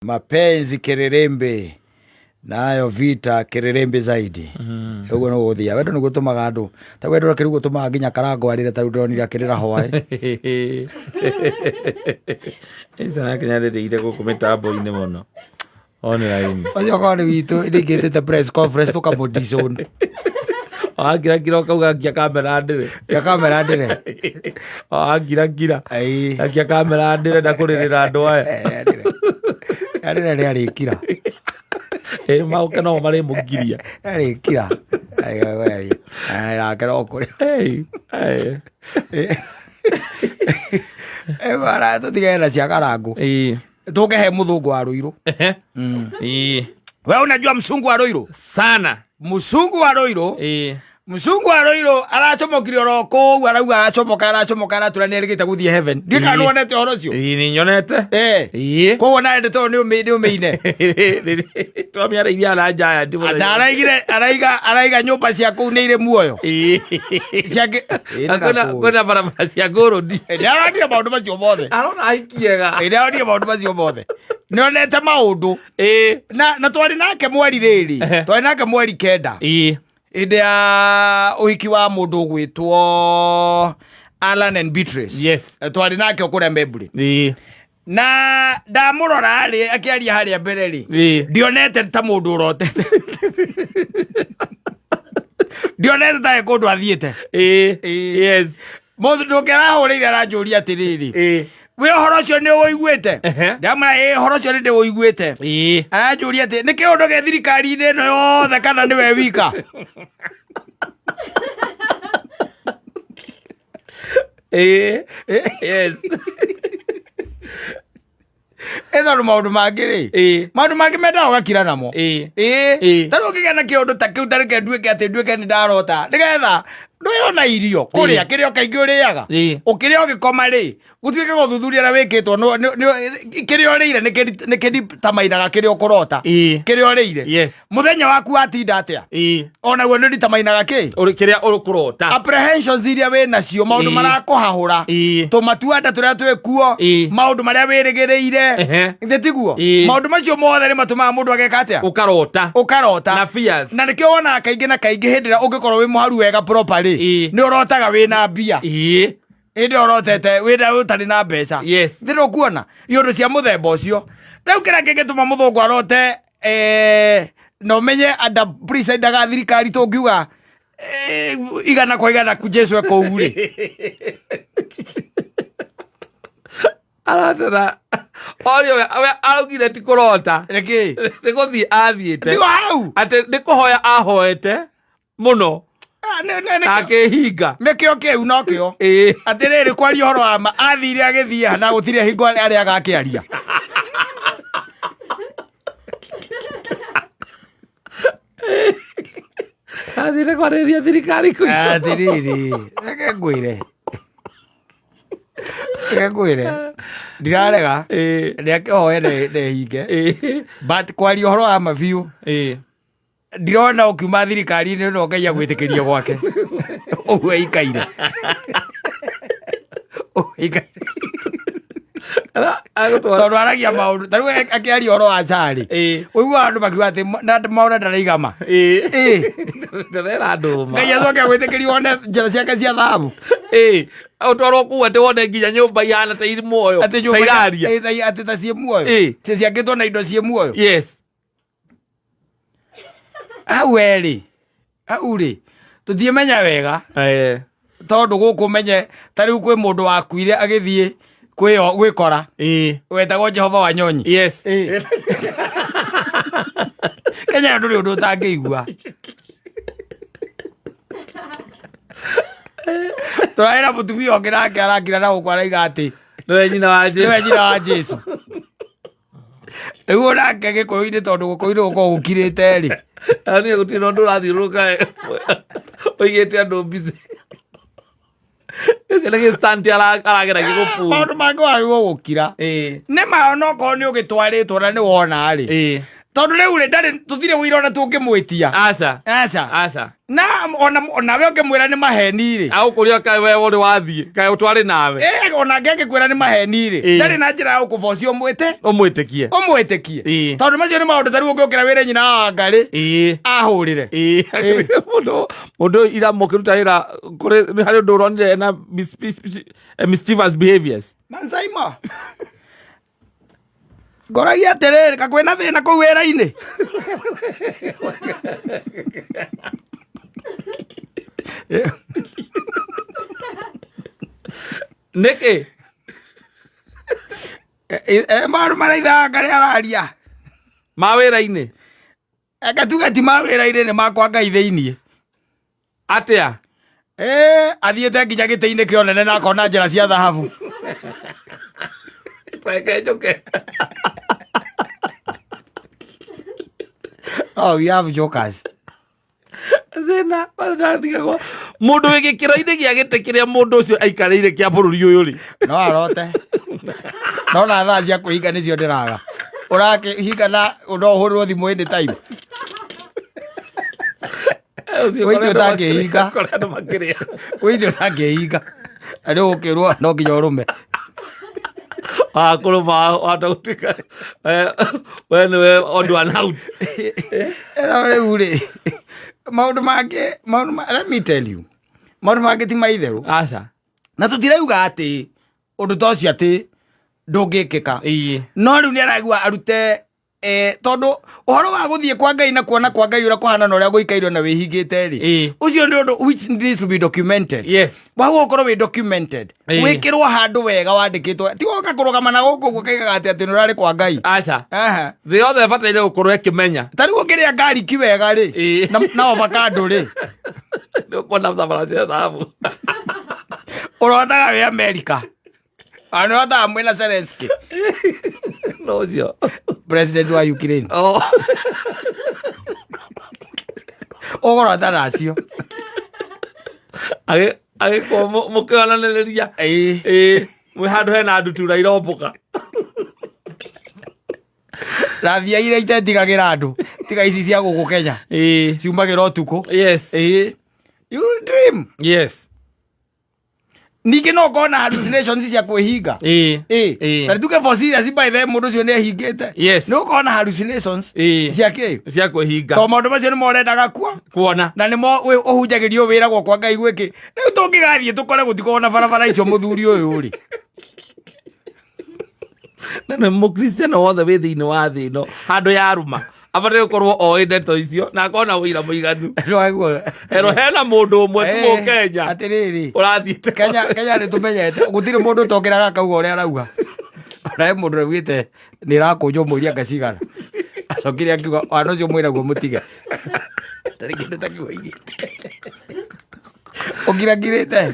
Mapenzi kererembe nayo vita kererembe zaidi. Ũguo nĩguo gũthiaga. Wendo nĩguo ũtũmaga andũ ta wendo reke rĩu ũtũmaga nginya Karango arĩre, ta rĩu ndĩronire akĩrĩra hwaĩ. Icio nake nĩarĩrĩire gũkũ mĩtambo-inĩ mũno online. Ũcio korwo nĩ witũ nĩingĩtĩte press conference tũkamũ disown. Angirangira ũkauga akia kamera ndĩre. Ya kamera ndĩre. Angirangira. Ĩĩ. Akia kamera ndĩre na kũrĩrĩra andũ aya. Arĩre nĩ arĩkira. Ĩ maũke no marĩmũgiria. Arĩkira. Nake no kũrĩ. Hey, hey. Tũtigane na cia Karangũ. Ĩĩ. Tũke he mũthũngũ wa Rũirũ. Ĩĩ. We unajua msungu wa Rũirũ? Sana. Msungu wa Rũirũ. Ĩĩ. Msungu wa Rũirũ aracomokire oro kũu, arauga aracomoka, aracomoka, aratura nĩ erĩgĩte gũthiĩ heaven. Ndiũĩ kana Ĩĩ. nĩwonete ũhoro ũcio. Ĩĩ nĩ nyonete. Eh. Ĩĩ. Koguo nawe ndeto ĩyo nĩ ũmĩine. Twamĩarĩirie ara giant mũthenya. Na araigire araiga araiga nyũmba cia kũu nĩ irĩ muoyo. Ĩĩ. Ciangĩ. Na kwĩna barabara cia ngũrũndi. Nĩaronire maũndũ macio mothe. Arona ahikiega. Nĩaronire maũndũ macio mothe. Nĩonete maũndũ. Ĩĩ. Na twarĩ nake mweri rĩrĩ. Twarĩ nake mweri 9. Ĩĩ. Hĩndĩ ya ũhiki wa mũndũ ũgwĩtwo Alan and Beatrice. Yes. Twarĩ nake o kũrĩa Membure. Ĩĩ. Na ndamũrora rĩ akĩaria harĩa mbere rĩ. Ĩĩ. Ndionete ta mũndũ ũrotete. Ndionete ta he kũndũ athiĩte. Ĩĩ. Ĩĩ. Yes. Mũndũ ũngĩ arahũrĩire aranjũria atĩrĩrĩ. Ĩĩ. Wĩ ũhoro ũcio nĩ ũiguĩte? Ehe. Ndamwĩra ĩĩ ũhoro ũcio nĩ ndĩũiguĩte. Ĩĩ. Aranjũria atĩ nĩ kĩũndũ gĩ thirikari-inĩ ĩno yothe kana nĩwe wika? Ĩĩ. Yes. Ĩ tondũ maũndũ mangĩ rĩ. Ĩĩ. Maũndũ mangĩ mendaga ũgakira namo. Ĩĩ. Ĩĩ. Ĩĩ. Ta rĩu ũngĩgĩa na kĩũndũ ta kĩu ta reke nduĩke atĩ nduĩke nĩ ndarota. Nĩgetha ndũyona irio kũrĩa kĩrĩa kaingĩ ũrĩaga. Ĩĩ. Ũkĩrĩa ũgĩkoma rĩ, gũtuĩke gũthuthuria ũrĩa wĩkĩtwo kĩrĩa ũrĩire nĩ kĩritamainaga kĩrĩa ũkũrota. Ĩĩ. Kĩrĩa ũrĩire. Yes. Mũthenya waku watinda atĩa? Ĩĩ. Onaguo nĩ ũritamainaga kĩ? Ũrĩ kĩrĩa ũkũrota. Apprehensions iria wĩ nacio, maũndũ Ĩĩ. marakũhahũra. Ĩĩ. Tũmatuanda tũrĩa twĩ kuo, Ĩĩ. maũndũ marĩa wĩrĩgĩrĩire. Ehe. Githĩ tiguo? Ĩĩ. Maũndũ macio mothe nĩ matũmaga mũndũ ageka atĩa? Ũkarota. Ũkarota. Na fears. Na nĩkĩo wonaga kaingĩ na kaingĩ hĩndĩ ĩrĩa ũngĩkorwo wĩ mũharu wega properly, Ĩĩ. nĩ ũrotaga wĩna mbia. Ĩĩ. Hĩndĩ ĩrĩa ũrotete wĩna ũtarĩ na mbeca. Yes. Githĩ ndũkuona? Iũndũ cia mũthemba ũcio. Rĩu kĩrĩa kĩngĩtũma mũthũngũ arote, na ũmenye under presidaga thirikari tũngiuga, 100% ku Jesu ekũu rĩ. Aratera. Orio we araugire ti kũrota. Nĩkĩ? Nĩ gũthiĩ athiĩte. Tigo hau. Atĩ nĩ kũhoya ahoete mũno. Ah, Na akĩhinga. Nĩkĩo kĩu nokĩo. Ĩĩ. Atĩrĩrĩ, kwaria ũhoro wa ma, athire agĩthiĩ na gũtirĩ hingo arĩa agakĩaria. Athire kwarĩria thirikari kũu. Atĩrĩrĩ, reke ngwĩre. Reke ngwĩre. Ndirarega. Ĩĩ. Nĩakĩhoe ndehinge. Ĩĩ. But kwaria ũhoro wa ma biũ. Ĩĩ. Ndirona ũkiuma thirikari-inĩ no Ngai agwĩtĩkĩrie gwake. Ũguo ĩikaire. Ũguo ĩikaire. Agũtwara. Tondũ aragia maũndũ, ta rĩu akĩaria ũhoro wa SHA rĩ. Ĩĩ. Ũiguaga andũ makiuga atĩ na maũndũ ndaraigama. Ĩĩ. Ĩĩ. Ndĩrera andũ ma. Ngai acoke agwĩtĩkĩrie wone njĩra ciake cia thahabu. Ĩĩ. Ũtwarwo kũu atĩ wone nginya nyũmba ihana ta irĩ muoyo. Atĩ Ta nyũmba iraria. Ĩĩ, atĩ ta ciĩ muoyo. Ĩĩ. Ciĩ ciakĩtwo na indo ciĩ muoyo. Yes. Hau werĩ, hau rĩ, tũtiĩmenya wega. Eh. Tondũ gũkũ menye ta rĩu kwĩ mũndũ wakuire agĩthiĩ gwĩkora. Ĩĩ. Wetagwo Jehova wa Nyonyi. Yes. Ĩĩ. Kenya ndũrĩ ũndũ ũtangĩigua. Tũrarĩ na mũtumia ũngĩ nake arakira na gũkũ araiga atĩ Nĩwe nyina wa Jesu. Nĩwe nyina wa Jesu. Rĩu onake gĩkũyũ-inĩ tondũ gĩkũyũ-inĩ gũkoragwo gũkirĩte rĩ. Niĩ gũtirĩ na ũndũ ũrathiũrũrũka ũigĩte andũ busy. Ũcio nĩ gĩ-stunt arageragia gũpull. Maũndũ mangĩ wagĩrĩirwo gũkira. Ĩĩ. Nĩ ma onokorwo nĩ ũgĩtwarĩtwo na nĩ wona rĩ. Ĩĩ. Tondũ rĩu rĩ ndarĩ tũtirĩ ũira ona tũngĩmwĩtia. Aca. Aca. Aca. Na ona onawe ũngĩmwĩra nĩ maheni rĩ. Agũkũria kaĩ we ũrĩ wathiĩ, kaĩ ũtwarĩ nawe. Eh, ona angĩ angĩkwĩra nĩ maheni rĩ, Ĩĩ. ndarĩ na njĩra ya gũkũboci ũmwĩte Ũmwĩtĩkie. ũmwĩtĩkie. Ĩĩ. Tondũ macio nĩ maũndũ ta rĩu ũngĩũkĩra wĩre nyina wa Wangarĩ Ĩĩ. ahũrĩre. Ĩĩ. Mũndũ mũndũ ira mũkĩruta wĩra kũrĩ nĩ harĩ ũndũ ũronire ena mischievous behaviors. Manzaima. Ngoragia atĩrĩrĩ, ka kwĩna thĩna kũu wĩra-inĩ? Nĩkĩ? Maũndũ marĩa ithe Wangarĩ araria. Ma wĩra-inĩ? Reke tuge ti ma wĩra-inĩ nĩ makwa Ngai thĩiniĩ. Atĩa? Ĩĩ, athiĩte nginya gĩtĩ-inĩ kĩa ũnene na akona njĩra cia thahabu. Reke njũke. Oh, we have jokers. Thĩna, ndigagwo. Mũndũ wĩ gĩkĩro-inĩ gĩa gĩtĩ kĩrĩa mũndũ ũcio aikarĩire kĩa bũrũri ũyũ rĩ. No arote. No na thaa cia kwĩhinga nĩcio ndĩraga. Ũrakĩhinga na no ũhũrĩrwo thimũ anytime. Wĩite ũtangĩhinga. Kũrĩa andũ makĩrĩa. Wĩite ũtangĩhinga. Na rĩu ũkĩrwo no nginya ũrũme. Wakũrũma wahota gũtuĩka we nĩwe odd one out. Ĩno rĩu rĩ maũndũ mangĩ maũndũ ma, let me tell you maũndũ mangĩ ti maitherũ. Aca. Na tũtirauga atĩ ũndũ ta ũcio atĩ ndũngĩkĩka. Ĩĩ. No rĩu nĩ araigua arute tondũ ũhoro wa gũthiĩ kwa Ngai na kuona kwa Ngai ũrĩa kũhana na ũrĩa gũikairwo na wĩhingĩte rĩ, Ĩĩ. ũcio nĩ ũndũ which needs to be documented. Yes. Wagwo ũkorwo wĩ documented. Ĩĩ. Wĩkĩrwo handũ wega wandĩkĩtwo. Ti woka kũrũgama na gũkũ ũguo ũkaigaga atĩ atĩ nĩ ũrarĩ kwa Ngai. Aca. Aha. Thĩ yothe ĩbataire gũkorwo ĩkĩmenya. Ta rĩu ũngĩrĩa ngariki wega rĩ, Ĩĩ. na avocado rĩ, Nĩ ũkuona thabara cia thahabu. ũrotaga wĩ America. Ona ũrotaga mwĩna Zelensky, No ũcio. president wa Ukraine. Oh. Ũgũrota nacio. Agĩkorwo mũkĩonanĩrĩria. Ĩĩ. Ĩĩ. Mwĩ handũ hena ndutura irombũka. Rathia iria itetigagĩra andũ tiga ici cia gũkũ Kenya Ĩĩ. ciumagĩra ũtukũ. Yes. Ĩĩ. You will dream. Yes. Ningĩ no ũkorwo na hallucinations cia kwĩhinga. Ĩĩ. Ĩĩ. Ĩĩ. Ta tuge for serious by the way, mũndũ ũcio nĩ ehingĩte. Yes. Nĩ ũkorwo na hallucinations Ĩĩ. cia kĩ? Cia kwĩhinga. Tondũ maũndũ macio nĩmo ũrendaga kuo Kuona. na nĩmo ũhunjagĩrio wĩragwo kwa Ngai gwĩkĩ. Rĩu tũngĩgathiĩ tũkore gũtikorwo na barabara icio mũthuri ũyũ rĩ. Na nĩ mũkristiano wothe wĩ thĩinĩ wa thĩ ĩno handũ yarũma abataire gũkorwo oĩ ndeto icio na akorwo na ũira mũiganu. Nĩwaigua? Hero hena mũndũ ũmwe tu Eh, Kenya Atĩrĩrĩ. ũrathiĩte Kenya Kenya nĩ tũmenyete gũtirĩ mũndũ ũtokĩraga akauga ũrĩa arauga. Ona he mũndũ augĩte nĩ ĩrakũnjwo mweri anga cigana. Acokire akiuga wana ũcio mwĩnaguo mũtige. Ndarĩ kĩndũ ta kĩu oigĩte. Ũkirakirĩte.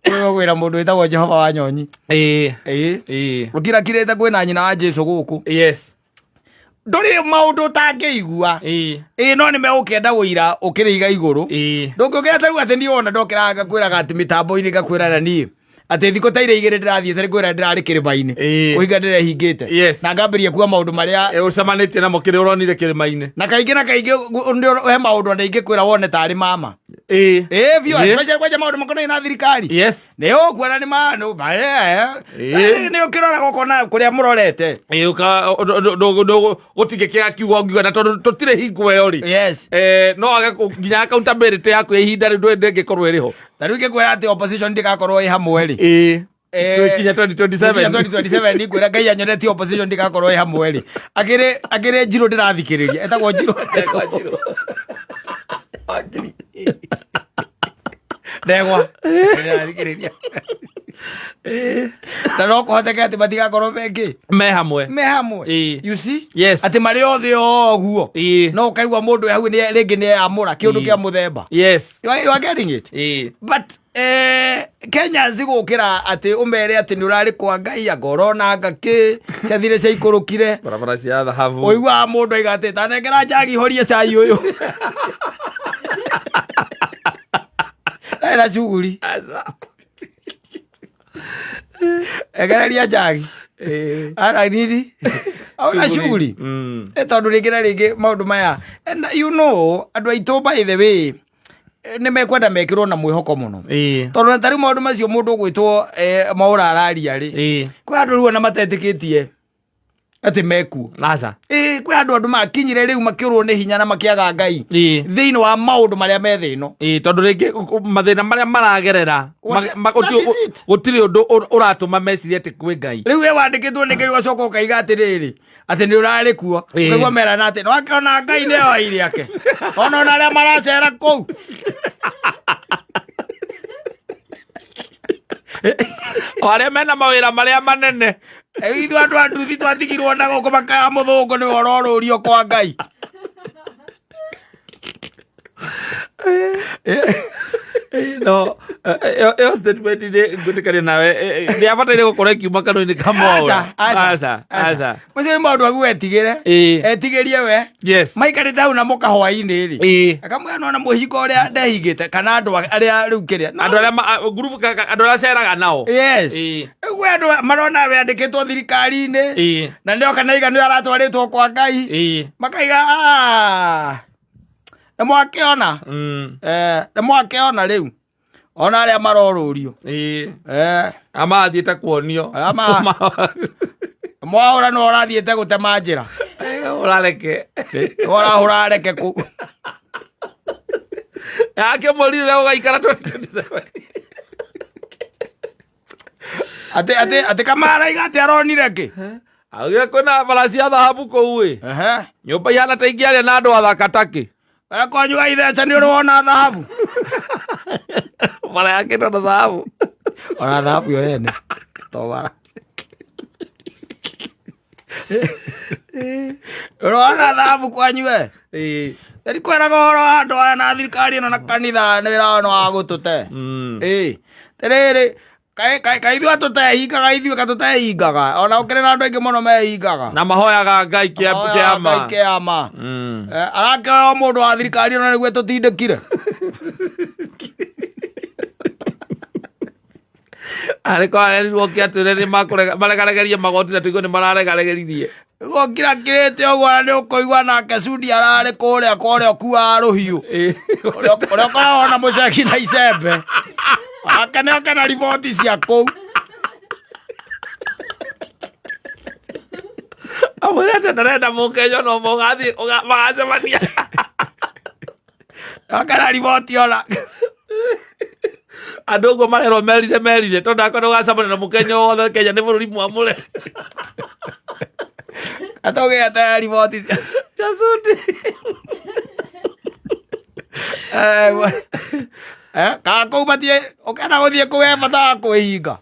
Ũyũ kwĩra mũndũ wĩtagwo Jehova wa Nyonyi. Ĩĩ. Ĩĩ. Ĩĩ. Ũkirakirĩte kwĩna nyina wa Jesu gũkũ. Yes. Ndũrĩ maũndũ ũtangĩigua. Ĩĩ. Ĩĩ no nĩ megũkĩenda ũira ũkĩrĩ iga igũrũ. Ĩĩ. Ndũngĩũkĩra ta rĩu atĩ niĩ wona ndokĩraga ngakwĩraga atĩ mĩtambo-inĩ ngakwĩra na niĩ atĩ thikũ ta iria igĩrĩ ndĩrathiĩte nĩ kwĩra ndĩrarĩ kĩrĩma-inĩ Ĩĩ. kũhinga ndĩrehingĩte Yes. na ngambĩrĩria kuga maũndũ marĩa Ĩ, ũcemanĩtie namo kĩrĩa ũronire kĩrĩma-inĩ. na kaingĩ na kaingĩ he maũndũ ona ingĩkwĩra wone tarĩ mama Ĩĩ. Ĩĩ biũ Ĩĩ. especially kwanja maũndũ makonainie na thirikari Yes. nĩ ũkuona nĩ ma Ĩĩ. nĩ ũkĩroraga ũkona kũrĩa mũrorete Ĩĩ, gũtingĩkĩaga kiugo ũngiuga na tondũ tũtirĩ hingo ĩyo rĩ. Yes. No age nginya accountability yaku ya ihinda rĩu ndĩngĩkorwo ĩrĩ ho. Ta rĩu ingĩkwĩra atĩ opposition ndĩgakorwo ĩ hamwe rĩ. Ĩĩ. Eh, Twĩkinya 2027. 2027 ningwĩra Ngai anyonetie opposition ndĩgakorwo ĩ hamwe rĩ. Akĩrĩ akĩrĩ njirũ ndĩrathikĩrĩria etagwo njirũ. Ndegwa ndĩrathikĩrĩria. Na no kũhoteke atĩ matigakorwo mengĩ Me hamwe. me hamwe. Ĩĩ. You see? Yes. Atĩ marĩ othe o ũguo. Ĩĩ. No ũkaigua mũndũ hau rĩngĩ nĩ eyamũra kĩũndũ Ĩĩ. kĩa mũthemba. Yes. You are getting it? Ĩĩ. But Kenya cigũkĩra atĩ ũmere atĩ nĩ ũrarĩ kwa Ngai anga ũrona anga kĩ ciathire ciaikũrũkire. Barabara cia thahabu. Ũiguaga mũndũ aiga atĩ tanengera njagi horie cai ũyũ. Ndarĩ na cuguri. Egereria njagi. Ara nini. Hauna shughuli. Tondũ rĩngĩ na rĩngĩ maũndũ maya, and you know, andũ aitũ, by the way, nĩ mekwenda mekĩrwo na mwĩhoko mũno, tondũ na tarĩu maũndũ macio mũndũ ũgwĩtwo Mwaũra araria rĩ, kwĩ andũ rĩu ona matetĩkĩtie atĩ mekuo. Aca. Ĩ, kwĩ andũ makinyire rĩu makĩũrwo nĩ hinya na makĩaga Ngai thĩinĩ wa maũndũ marĩa me thĩ ĩno. Ĩĩ, tondũ rĩngĩ mathĩna marĩa maragerera That is it. Gũtirĩ ũndũ ũratũma mecirie atĩ kwĩ Ngai. Rĩu we wandĩkĩtwo nĩ Ngai, ũgacoka ũkaiga atĩrĩrĩ, atĩ nĩ ũrarĩ kuo. Ũkaigua merana atĩ nĩwakĩona Ngai nĩo aire ake ona arĩa maracera kũu. O arĩa mena mawĩra marĩa manene. Ithuĩ andũ a nduthi twatigirwo na gũkũ makaya, mũthũngũ nĩwe ũrorũrio kwa Ngai. No ĩyo statement nĩ ngwĩtĩkania nawe, nĩ yabataire gũkorwo ĩkiuma kanua-inĩ ka Mwaũra. Aca, aca. Macio nĩ maũndũ agu etigĩre, etigĩrie we. Maikarĩte hau na mũkahwainĩ rĩ, akamwĩra nona mũhingo ũrĩa ndehingĩte kana andũ arĩa rĩu kĩrĩa Andũ arĩa ngurubu andũ arĩa aceraga nao. Yes. Rĩu we andũ marona we andĩkĩtwo thirikari-inĩ na nĩoka naiga nĩ aratwarĩtwo kwa Ngai, makaiga, "Ah, nĩ mwakĩona." Nĩ mwakĩona rĩu ona arĩa marorũrio. Amathiĩte kuonio. Arĩa Mwaũra nĩ ũrathiĩte gũtema njĩra. Ũrareke. Ũrahũra reke kũ. Yake mweri ũrĩa ũgaikara 2027. Atĩ kamaraiga atĩ aronire kĩ? Augire kwĩna bara cia thahabu kũu ĩ. Nyũmba ihana ta ingĩaria na andũ athaka takĩ. Kwanyu ga itheca nĩ ũrĩ wona thahabu? Bara yakĩtwo na thahabu. Ona thahabu yo yene to bara. Ũrona thahabu kwanyu we? Ĩĩ, kwĩraga ũhoro wa andũ aya na thirikari ĩno na kanitha nĩ wĩra wao wa gũtũte. Ĩĩ, tĩrĩrĩ, kaĩ ithuĩ atũtehingaga, ithuĩ katũtehingaga, ona ũkĩrĩ na andũ aingĩ mũno mehingaga na mahoyaga Ngai Mahoyaga Ngai kĩama. Kĩama. Arakĩoya o mũndũ wa thirikari ĩno nĩguo tũtindĩkire. Arĩ ko arerirwo kĩ atwĩre nĩ maregaregerie magoti na tũigue nĩ mararegaregeririe. Gũkira kirĩte ũguo na nĩ ũkũigua nake Sudi ararĩ kũrĩa kwa ũrĩa ũkuaga rũhiũ, ũrĩa ũkoragwo na mũceki na icembe, ake nĩ oke na riboti cia kũu. Amwĩre atĩ ndarenda mũkenya no mũgathiĩ magacemania. Oke na riboti ona. Andũ ũguo marerwo merire merire tondũ akorwo ũgacemania na mũkenya wothe, Kenya nĩ bũrũri mwamũre. Atũgĩte riboti cia cia Sudi. Kana kũu matie ũkenda gũthiĩ kũu he bata wa kwĩhinga.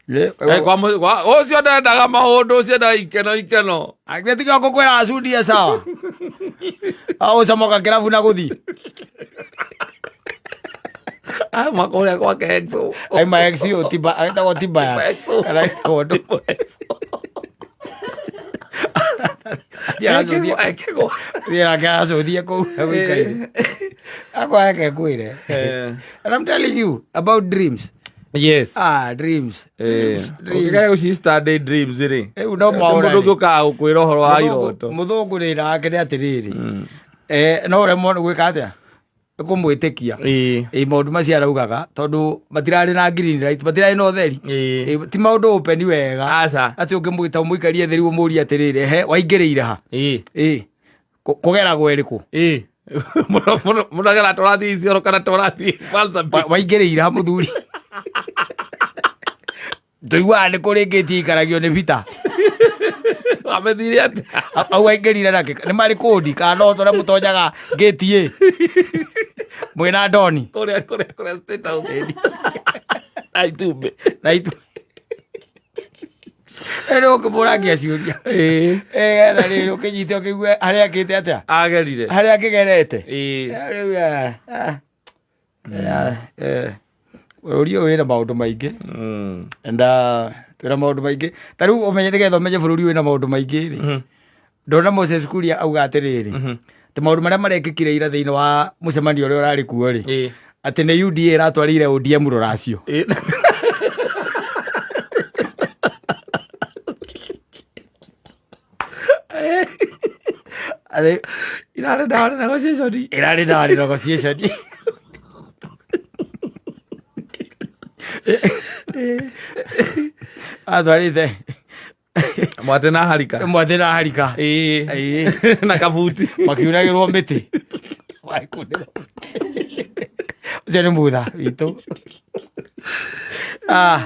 Ũcio ndendaga maũndũ, ũcio endaga ikeno ikeno. Agithĩ tiga ngũkwĩra Sudi e sawa agũcomoka kĩrabu na gũthiĩ. Auma kũrĩa gwake Exo. Aima XO timba, agĩtagwo timba ya XO. Kana agĩtagwo ndũ. Thiĩ agacũthie. Ekĩgwo. Thiĩ nake agacũthie kũu agũikaire akwa reke ngwĩre. And I'm telling you about dreams. Ah, dreams. Dreams, dreams. Ũkĩgaya gũci study dreams rĩ. Rĩu no Mwaũra mũndũ rĩ. ũngĩ ũkaga gũkwĩra ũhoro wa iroto. Mũthũngũ rĩ nake nĩ atĩrĩrĩ, no ũremwo nĩ gwĩka atĩa, nĩ kũmwĩtĩkia. Ĩ maũndũ macio araugaga tondũ matirarĩ na green light, matirarĩ na ũtheri. Ĩ, ti maũndũ open wega. Aca. Atĩ ũngĩmwĩta ũmũikarie thĩ rĩu ũmũrie atĩrĩrĩ, he waingĩrĩire ha? Ĩ kũgeragwo ĩrĩkũ? Ĩĩ. Mũno agera tũrathiĩ Isiolo kana tũrathiĩ Marsabit. Waingĩrĩire ha, mũthuri? Tũiguaga nĩ kũrĩ ngĩti ikaragio nĩ bita. Wamethire atĩa? Au waingĩrire nakĩ? Nĩ marĩ kũndi kana no tũrĩa mũtonyaga ngĩti ĩ mwĩna ndoni? Kũrĩa State House. Na itumbĩ. Na itu rĩu ũkĩmũrangia ciũria. Ĩ, getha rĩrĩ ũkĩnyite ũkĩigue harĩa akĩte atĩa. Agerire. Harĩa akĩgerete. Rĩu bũrũri ũyũ wĩna maũndũ maingĩ. And twĩna maũndũ maingĩ ta rĩu ũmenye, nĩgetha ũmenye bũrũri wĩna maũndũ maingĩ rĩ, ndona Moses Kuria auga atĩrĩrĩ, atĩ maũndũ marĩa marekĩkire ira thĩinĩ wa mũcemanio ũrĩa ũrarĩ kuo rĩ, atĩ nĩ UDA ĩratwarĩire ODM rũracio. Arĩ- Irarĩ ndawa nĩ negotiation. Ĩrarĩ ndawa nĩ negotiation. Atwarĩte Mwate na harika. Mwatĩ na harika. Ĩĩ. Ĩĩ. Na kabuti. Makiunagĩrwo mĩtĩ. Makunĩrwo mĩtĩ. Ũcio nĩ mutha witũ. Ah.